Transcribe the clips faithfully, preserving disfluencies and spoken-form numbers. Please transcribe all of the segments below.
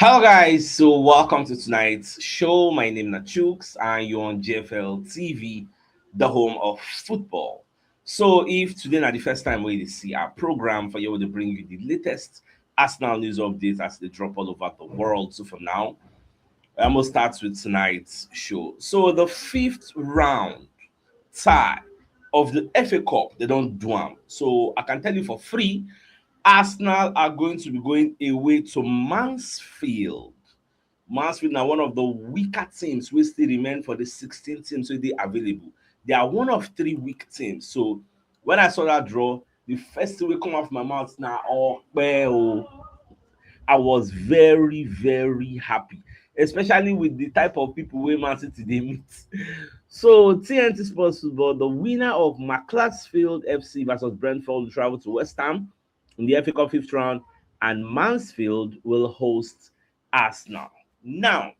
Hello, guys. So, welcome to tonight's show. My name is Nachooks, and you're on G F L T V, the home of football. So, if today na the first time we see our program, for you to bring you the latest Arsenal news updates as they drop all over the world. So, for now, I'm gonna start with tonight's show. So, the fifth round tie of the F A Cup, they don't do am. So, I can tell you for free, Arsenal are going to be going away to Mansfield. Mansfield are one of the weaker teams wey still remain for the sixteen teams wey dey available. They are one of three weak teams. So when I saw that draw, the first thing wey come out of my mouth na, "Ope o." I was very, very happy, especially with the type of people wey Man City dey meet. So T N T Sports Football, the winner of Macclesfield F C versus Brentford will travel to West Ham in the F A Cup fifth round, and Mansfield will host Arsenal. Now,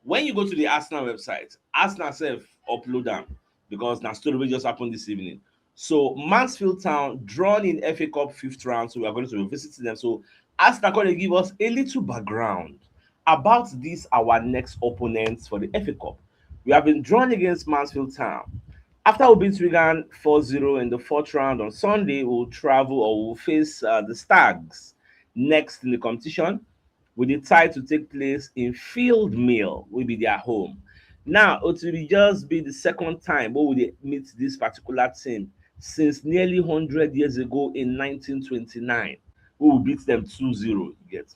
when you go to the Arsenal website, Arsenal sef upload am because na story wey just happen this evening. So Mansfield Town drawn in F A Cup fifth round, so we are going to be visiting them. So Arsenal come dey give us a little background about this our next opponents for the F A Cup. We have been drawn against Mansfield Town. After we beat Wigan four zero in the fourth round on Sunday, we'll travel or we'll face uh, the Stags next in the competition, with the tie to take place in Field Mill, will be their home. Now, it will just be the second time we will meet this particular team since nearly hundred years ago in nineteen twenty-nine. We will beat them two zero, you get.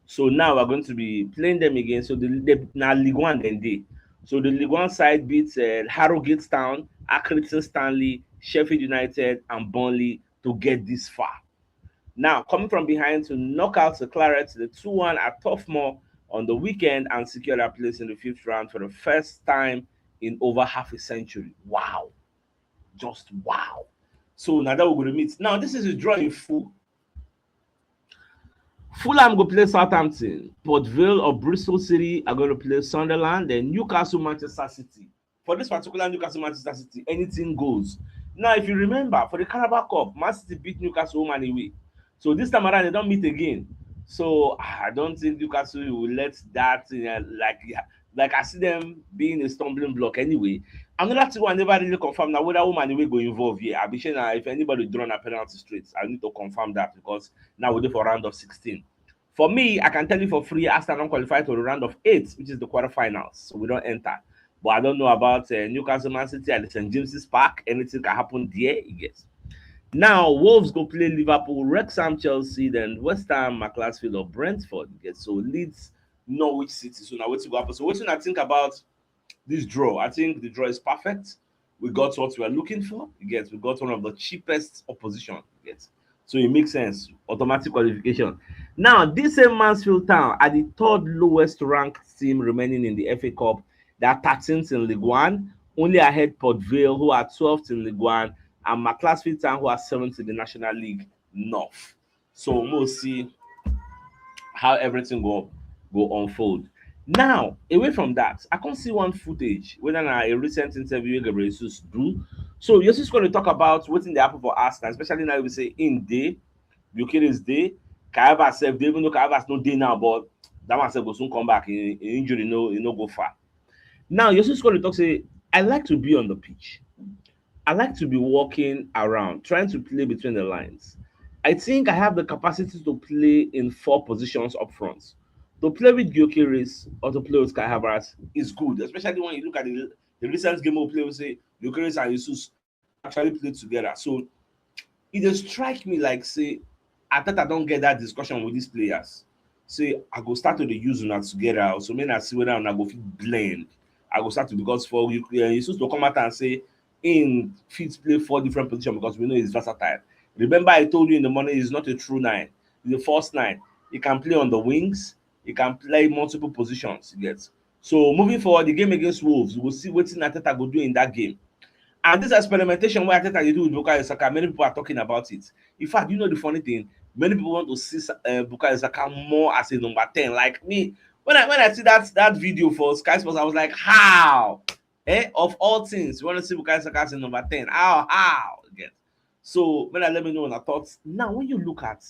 So now we're going to be playing them again. So the, the now League One then day. So the League One side beats uh, Harrogate Town, Accrington Stanley, Sheffield United, and Burnley to get this far. Now, coming from behind to knock out the Clarets, the two one at Toughmore on the weekend and secure their place in the fifth round for the first time in over half a century. Wow. Just wow. So now that we're going to meet. Now, this is a draw in full. Fulham go play Southampton. Port Vale or Bristol City are going to play Sunderland. Then Newcastle, Manchester City. For this particular Newcastle, Manchester City, anything goes. Now, if you remember, for the Carabao Cup, Man City beat Newcastle home and away. So this time around, they don't meet again. So I don't think Newcastle will let that uh, like like I see them being a stumbling block anyway. Another thing I never really confirm now whether home and away go involve here. I be sure now if anybody draw a penalty straight, I need to confirm that because now we're there for round of sixteen. For me, I can tell you for free, Arsenal don't qualify to the round of eight, which is the quarterfinals. So we don't enter. But I don't know about uh, Newcastle, Man City at the Saint James's Park. Anything can happen there, yes. Now, Wolves go play Liverpool, Wrexham, Chelsea, then West Ham, Macclesfield or Brentford. Yes. So Leeds, Norwich City. So now what to go happen? So what do I think about this draw? I think the draw is perfect. We got what we are looking for. Yes, we got one of the cheapest opposition. Yes. So it makes sense. Automatic qualification. Now, this same Mansfield Town are the third lowest ranked team remaining in the F A Cup. They are thirteenth in League One, only ahead Port Vale, who are twelfth in League One, and Macclesfield Town, who are seventh in the National League North. So we'll see how everything go go unfold. Now, away from that, I can't see one footage whether na a recent interview Gabriel Jesus do. So you're just going to talk about what's in the apple for Arsenal, especially now we say in day, Bukayo's day, Kaiva self, they even though Kaiva's no day now, but that one self will soon come back. In, in injury, no, you no go far. Now, you're just going to talk say, I like to be on the pitch. I like to be walking around, trying to play between the lines. I think I have the capacity to play in four positions up front. To play with Gyökeres or to play with Kai Havertz is good, especially when you look at the, the recent game we play. We say Gyökeres and Jesus actually played together. So it just strike me like say Arteta don't get that discussion with these players. Say I go start to the use una together. So when I see whether I go fit blend, I go start to because for you, uh, Jesus to come out and say in fit play four different positions because we know he's versatile. Remember, I told you in the morning he's not a true nine. He's a false nine. He can play on the wings. He can play multiple positions. Yes. So moving forward, the game against Wolves, we'll see what Arteta go do in that game. And this experimentation where Arteta you do with Bukayo Saka, many people are talking about it. In fact, you know the funny thing, many people want to see uh, Bukayo Saka more as a number ten. Like me, when I when I see that that video for Sky Sports, I was like, how? Eh? Of all things, you want to see Bukayo Saka as a number ten? How? How? Again. So when I let me know my thoughts. Now, when you look at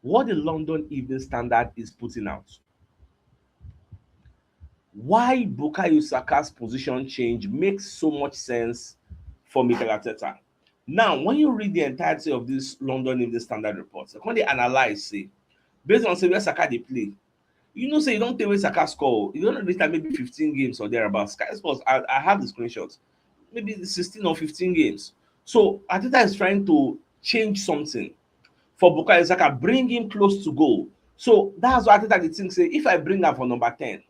what the London Evening Standard is putting out. Why Bukayo Saka's position change makes so much sense for Mikel Arteta. Now, when you read the entirety of this London Evening Standard report, I come dey analyze say, based on say where Saka dey play, you know say you don tey wey Saka score. You don reach like maybe fifteen games or thereabouts. Sky Sports, I, I have the screenshots, maybe sixteen or fifteen games. So Arteta is trying to change something for Bukayo Saka, bring him close to goal. So that's why Arteta dey think say if I bring am for number ten,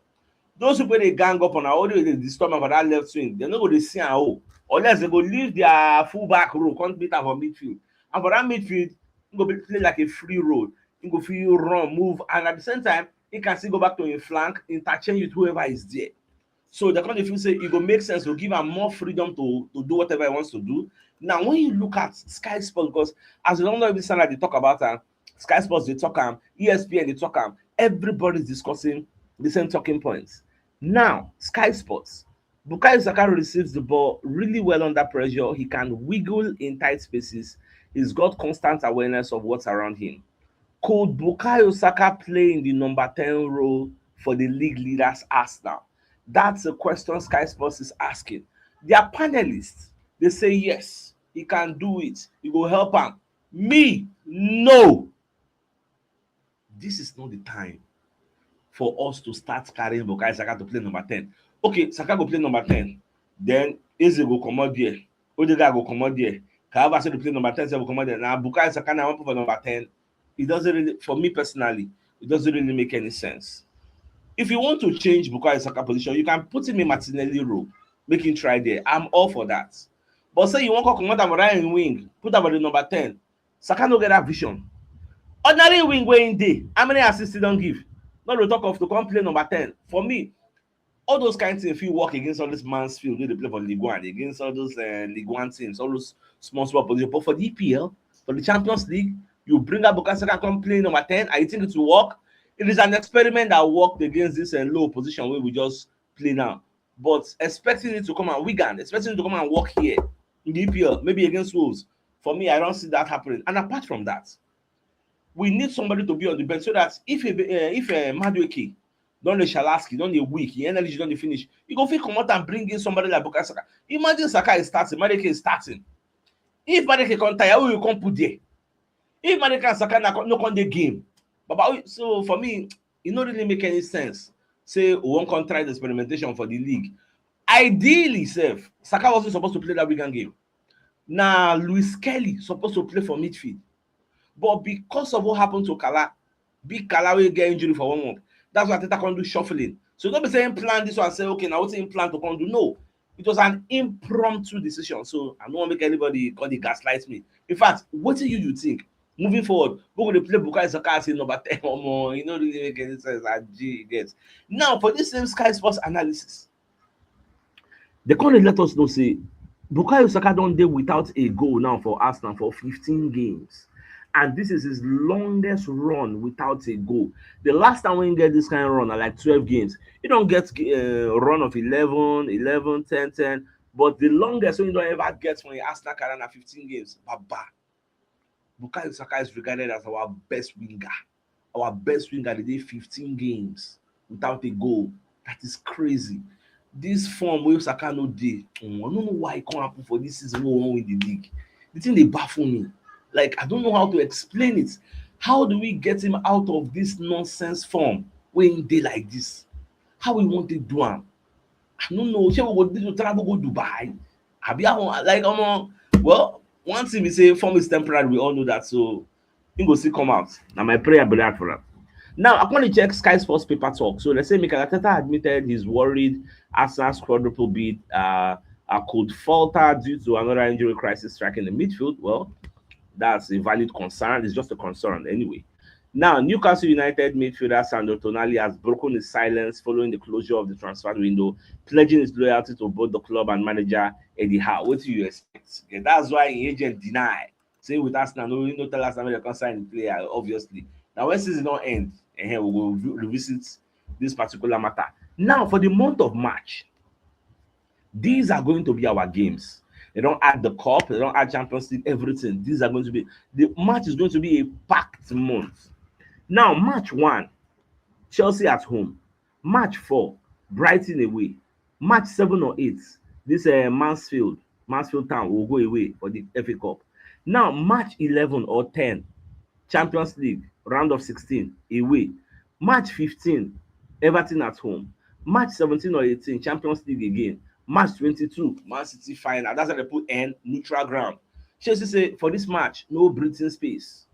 those people dey gang up on am, all dey disturb am for that left wing, dem no go dey see am o, unless dem go leave their fullback role, come meet am for midfield. And for that midfield, he go be play like a free role. He go fit run, move, and at the same time, he can still go back to him flank, interchange with whoever is there. So they come dey feel say e go make sense to give am more freedom to, to do whatever he wants to do. Now, when you look at Sky Sports, because as the London Evening Standard dey talk about am, Sky Sports dey talk am, E S P N dey talk am, everybody's discussing the same talking points. Now, Sky Sports, Bukayo Saka receives the ball really well under pressure. He can wiggle in tight spaces. He's got constant awareness of what's around him. Could Bukayo Saka play in the number ten role for the league leaders Arsenal? That's a question Sky Sports is asking. Their panelists, they say yes, he can do it. He go help am. Me, no. This is not the time for us to start carrying Bukayo Saka to play number ten. Okay, Saka go play number ten. Then Eze go comot there. Odegaard go comot there. Kavas go play number ten, sef go comot there. Now Bukayo Saka na wan put for number ten. It doesn't really, for me personally, it doesn't really make any sense. If you want to change Bukayo Saka position, you can put him in Martinelli role, make him try there. I'm all for that. But say you wan come comot am right in wing, put am for the number ten. Saka no get that vision. Ordinary wing wey him dey, how many assists he don give? No dey talk of to come play number ten. For me, all those kind things fit work against all this Mansfield wey dey play for Ligue one, against all those uh, Ligue one teams, all those small small positions. But for the E P L, for the Champions League, you bring up Bukayo Saka come play number ten, and you think it will work? It is an experiment that worked against this uh, low position wey we just play now. But expecting it to come and Wigan, expecting it to come and work here in the E P L, maybe against Wolves, for me, I don't see that happening. And apart from that, we need somebody to be on the bench so that if a, uh, if a Madueke don dey shalaski, don dey weak, him energy don dey finish, you go fit comot and bring in somebody like Bukayo Saka. Imagine Saka is starting, Madueke is starting. If Madueke come tire, who you come put there? If Madueke and Saka na, no come dey game, Baba, so for me, e no really make any sense say we wan come try the experimentation for the league. Ideally sef, Saka wasn't supposed to play that Wigan game. Na Luis Kelly supposed to play for midfield, but because of what happened to Kala, big Kala wey get injury for warm up, that's why Arteta come do shuffling. So no be say him plan this one, say okay, na wetin him plan to come do. No, it was an impromptu decision. So I no wan make anybody come dey gaslight me. In fact, wetin you you think? Moving forward, we go dey play Bukayo Saka as a number ten. Omo, e no really make any sense. I G get. Now for this same Sky Sports analysis, they come dey let us know say Bukayo Saka don dey without a goal now for Arsenal for fifteen games, and this is his longest run without a goal. The last time we get this kind of run are like twelve games. He don get a uh, run of eleven, eleven, ten, ten, but the longest we don ever get from the Arsenal career na fifteen games. Baba, Bukayo Saka is regarded as our best winger. Our best winger dey dey fifteen games without a goal. That is crazy. This form wey Saka no dey, um, I no know why e come happen for this season wey we wan win the league. The thing dey baffle me. Like, I don't know how to explain it. How do we get him out of this nonsense form wey him dey like this? How we wan take do am? I no know. Shey we go need to travel go Dubai? Abi I wan, like, omo, well, one thing be say form is temporary. We all know that. So he go still come out. Na my prayer be that for am. Now, I want to check Sky Sports paper talk. So let's say Mikel Arteta admitted he's worried Arsenal's quadruple bid uh, uh, could falter due to another injury crisis striking the midfield. Well, that's a valid concern. It's just a concern anyway. Now, Newcastle United midfielder Sandro Tonali has broken his silence following the closure of the transfer window, pledging his loyalty to both the club and manager Eddie Howe. What do you expect? Yeah, that's why him agent deny. Say with Arsenal, no, no tell Arsenal make dem come sign the player, obviously. Now, when season don end, eh, we go re- revisit this particular matter. Now, for the month of March, these are going to be our games. They don add the cup, they don add Champions League, everything. These are going to be, the March is going to be a packed month. Now, match one, Chelsea at home. Match four, Brighton away. Match seven or eight, this uh, Mansfield, Mansfield Town will go away for the F A Cup. Now, match eleven or ten, Champions League, round of sixteen, away. Match fifteen, Everton at home. Match seventeen or eighteen, Champions League again. Match twenty-two, Man City final. That's how they put N, neutral ground. Chelsea say for this match, no breathing space.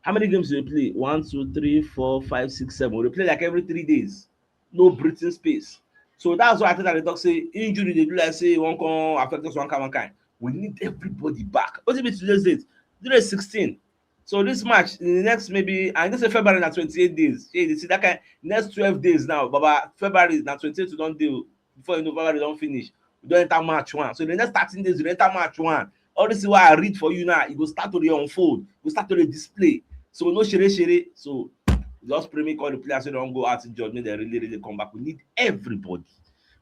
How many games do they play? One, two, three, four, five, six, seven. We dey play like every three days. No breathing space. So that's why I think that they talk say injury, they do like say one come affect us one kind, one kind. We need everybody back. What if it's today's date? Today is sixteen. So this match, in the next maybe, and this is February na twenty-eight days. Yeah, you see that kind next twelve days now. Baba, February na twenty-eight we don dey o. Before you know, February don finish. We don enter March one. So the next thirteen days, we enter March one. All this is why I read for you now. It go start to dey unfold. It go start to dey display. So no shere shere. So just pray make all the players wey don go out injured, make dem really, really come back. We need everybody.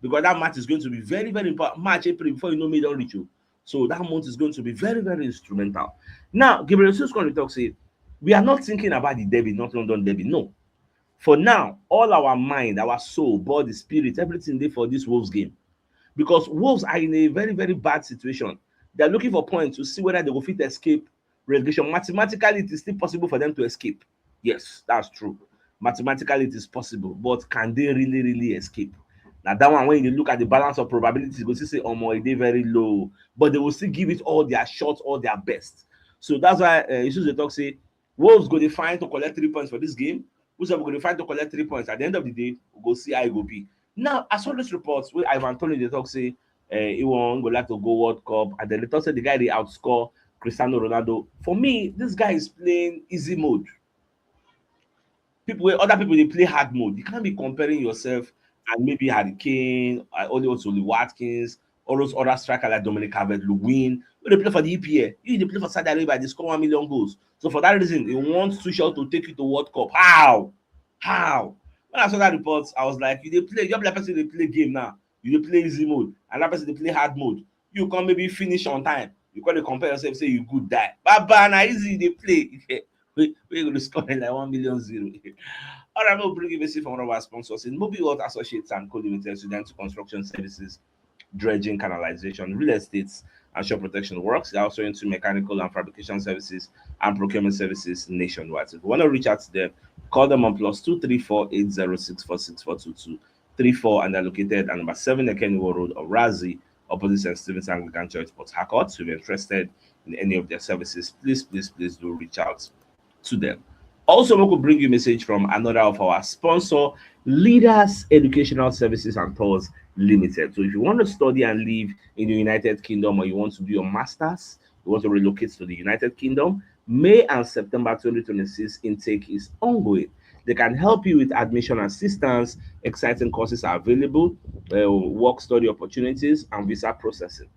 Because that match is going to be very, very important. March, April, before you know me, don reach you. So that month is going to be very, very instrumental. Now, Gabriel Jesus come dey talk say, we are not thinking about the derby, North London derby. No. For now, all our mind, our soul, body, spirit, everything dey for this Wolves game. Because Wolves are in a very, very bad situation. They are looking for points to see whether they go fit escape relegation. Mathematically, it is still possible for them to escape. Yes, that's true. Mathematically, it is possible. But can they really, really escape? Now, that one, when you look at the balance of probabilities, you go see say, omo, e dey very low. But they will still give it all their shot, all their best. So that's why uh, Isus dey talk say, Wolves go dey find to collect three points for this game. Whosoever go dey find to collect three points, at the end of the day, we go see how e go be. Now, I saw this report wey Ivan Toney dey talk say uh, he wan go like to go World Cup, and then they talk say the guy dey outscore Cristiano Ronaldo. For me, this guy is playing easy mode. People wey other people dey play hard mode. You can't be comparing yourself and maybe Harry Kane, uh, Oli Watkins, all those other strikers like Dominic Calvert-Lewin, wey dey play for the E P L. You dey play for Saudi Arabia, dey score one million goals. So for that reason, he wants Tuchel to take you to World Cup. How? How? When I saw that report, I was like, you dey play, you be like person dey play game now. You dey play easy mode, and that person dey play hard mode. You come maybe finish on time. You come dey compare yourself, say you good die. Baba, na easy you dey play. Wey wey go dey score like one million zero. All right, we'll bring you visit from one of our sponsors in Mobi World Associates and Co Limited, Student Construction Services, dredging, canalization, real estate, and shore protection works. They're also into mechanical and fabrication services and procurement services nationwide. So if you want to reach out to them, call them on plus two three four eight zero six four six four two two three four, and they're located at number seven Ekenwo Road, Orazi, opposite Saint Stephen's Anglican Church, Port Harcourt. So if you're interested in any of their services, please, please, please do reach out to them. Also, we could bring you a message from another of our sponsor, Leaders Educational Services and Tours Limited. So if you want to study and live in the United Kingdom, or you want to do your masters, you want to relocate to the United Kingdom, May and September twenty twenty-six intake is ongoing. They can help you with admission assistance. Exciting courses are available, uh, work study opportunities, and visa processing.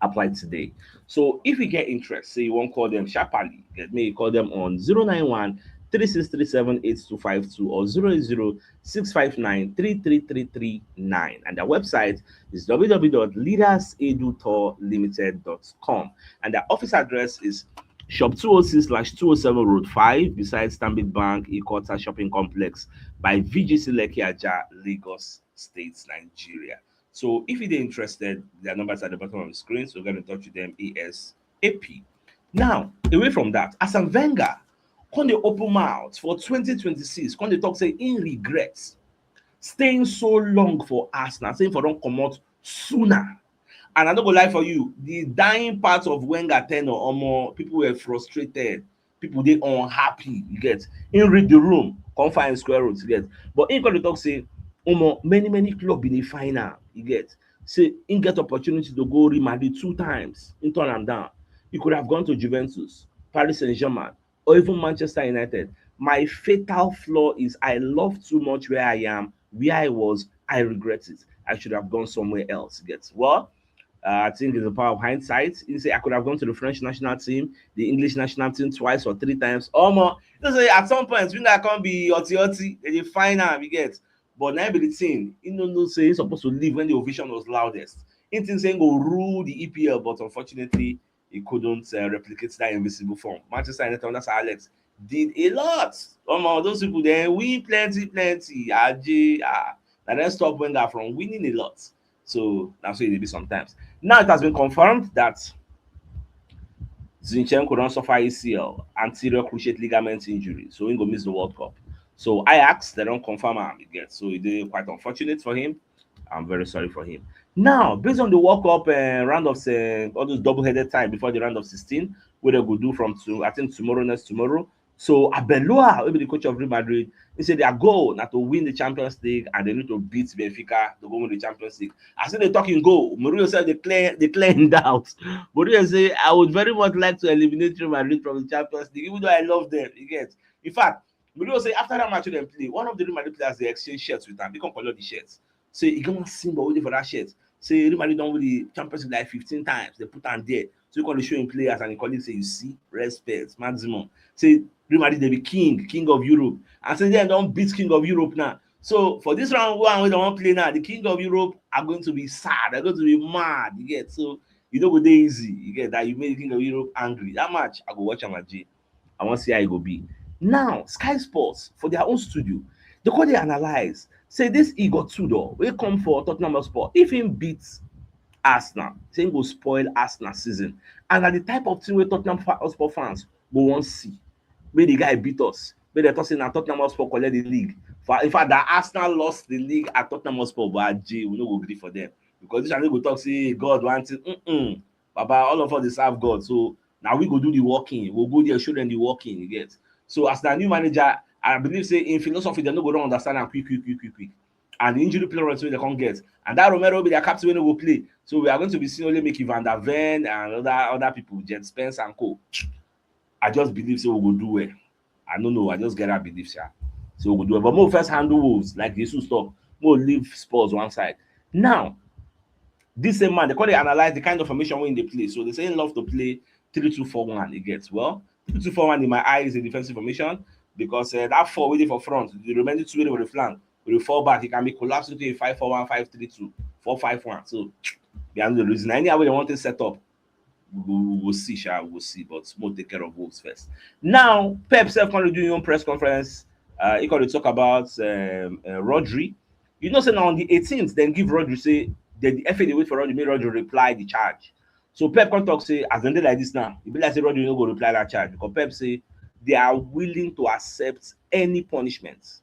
Apply today. So if you get interest, say you wan call them sharply, get me, call them on zero nine one three six three seven eight two five two or zero eight zero six five nine three three three three nine. And their website is w w w dot leaders edu tour limited dot com. And their office address is shop two oh six slash two oh seven Road five, beside Stanbic Bank, Ikota Shopping Complex, by V G C Lekki Ajah, Lagos State, Nigeria. So if you dey interested, their numbers at the bottom of the screen, so get in touch with them A S A P. Now, away from that, Arsene Wenger come dey open mouth for twenty twenty-six, come dey talk say he regrets staying so long for Arsenal, say he for don comot sooner. And I no go lie for you, the dying part of Wenger tenure, omo, people were frustrated. People dey unhappy, you get. He read the room, come find square root, you get. But he come dey talk say, omo, many, many club been dey find am, you get. Say he get opportunity to go Real Madrid two times, he turn am down. He could have gone to Juventus, Paris Saint-Germain, or even Manchester United. My fatal flaw is I love too much where I am, where I was. I regret it. I should have gone somewhere else. Get well? Uh, I think it's the power of hindsight. He say I could have gone to the French national team, the English national team twice or three times. Omo, you know say at some point, when I can't be oti oti, they dey find am, you get. But now be the thing. You know, no say he's supposed to leave when the ovation was loudest. He thinks he go rule the E P L, but unfortunately, he couldn't uh, replicate that invisible form. Manchester United under Sir Alex, did a lot. Omo, those people, they win plenty, plenty. Aje, ah, na dem stop Wenger from winning a lot. So that's what it be sometimes. Now it has been confirmed that Zinchenko don suffer A C L, anterior cruciate ligament injury, so he go miss the World Cup. So Ajax, they don confirm am again, so e dey quite unfortunate for him. I'm very sorry for him. Now, based on the World Cup uh, round of uh, all those double-headed time before the round of sixteen, wey they go do from to I think tomorrow, next tomorrow. So Arbeloa, wey be the coach of Real Madrid, he said their goal na to win the Champions League and they need to beat Benfica to go win the Champions League. As they talking goal, Mourinho said they clear they clear in doubt. Mourinho say I would very much like to eliminate Real Madrid from the Champions League, even though I love them. You get? In fact, Mourinho say after that match wey dem play, one of the Real Madrid players dey exchange shirts with am. He come collect the shirts. Say he get one symbol wey dey for that shirt. Say Real Madrid don win the Champions League like fifteen times. They put am there. So he come dey show him players and him colleagues say, you see, respect maximum. Say Real Madrid dey be king, king of Europe. And since then, don beat king of Europe now. So for this round one wey dem wan play now, the king of Europe are going to be sad. They're going to be mad. You get? So you no go dey easy. You get that? You make the king of Europe angry. That match, I go watch am again. I wan see how e go be. Now, Sky Sports, for their own studio, they come dey analyze. Say this Igor Tudor, wey come for Tottenham Hotspur, if he beats Arsenal, say he go spoil Arsenal season. And na the type of thing wey Tottenham fa- Hotspur fans go wan see. Make the guy beat us. Make dem talk say na Tottenham Hotspur collect the league. For, in fact, that Arsenal lost the league at Tottenham Hotspur, but aje, we no go gree for them. Because this one no go talk say God want it. Mm-mm. Baba, all of us dey serve God. So now we go do the working. We'll go there, show them the working, you get? So as the new manager, I believe say in philosophy, they no go don understand am quick, quick, quick, quick, quick. And the injury players wey they come get. And that Romero be their captain wey no go play. So we are going to be seeing only Mickey Van der Ven and other other people, Jed Spence and co. I just believe say we go do well. I don't know. I just get that belief, sha. So we go do well. But make we first handle Wolves, like Jesus talk. Make we leave Spurs one side. Now, this same man, they come dey analyze the kind of formation wey he dey play. So they say he love to play three two four one. He gets, well, three two four one in my eye is a defensive formation because uh, that four wey dey for front, the remaining two wey dey for the flank, will fall back. It can be collapsed into a five four one, five three two, four five one. So behind the reason, anyhow wey they want to set up, we go, we go see, sha, we go see. But make we take care of Wolves first. Now, Pep sef come do him own press conference. Uh, he come dey talk about um, uh, Rodri. You know say na on the eighteenth, dem give Rodri say the, the F A dey wait for Rodri, make Rodri reply the charge. So Pep come talk say, as dem dey like this now, e be like say Rodri no go reply that charge because Pep say they are willing to accept any punishment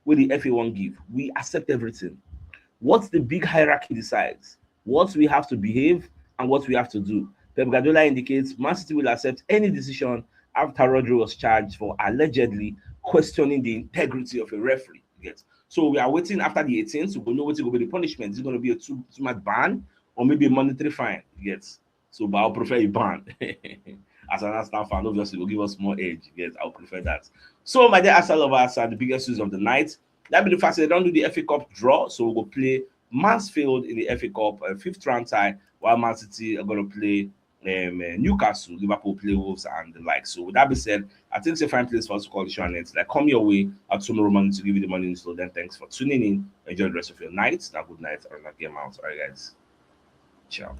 wey the F A wan give. We accept everything. What the big hierarchy decides, what we have to behave, and what we have to do. Pep Guardiola indicates Man City will accept any decision after Rodri was charged for allegedly questioning the integrity of a referee. Yes. So we are waiting after the eighteenth. We go know what is going to be the punishment. Is it going to be a two, two match ban or maybe a monetary fine? Yes. So, but I'll prefer a ban. As an Arsenal fan, obviously, will give us more edge. Yes, I'll prefer that. So, my dear Arsenal lovers, are the biggest news of the night. That be the fact that they don't do the F A Cup draw, so we'll go play Mansfield in the F A Cup uh, fifth round tie, while Man City are going to play um, uh, Newcastle, Liverpool play Wolves and the like. So with that being said, I think it's a fine place for us to call the show and it's like come your way at tomorrow morning to give you the morning. So then thanks for tuning in. Enjoy the rest of your night. Now good night and a game out. All right, guys. Ciao.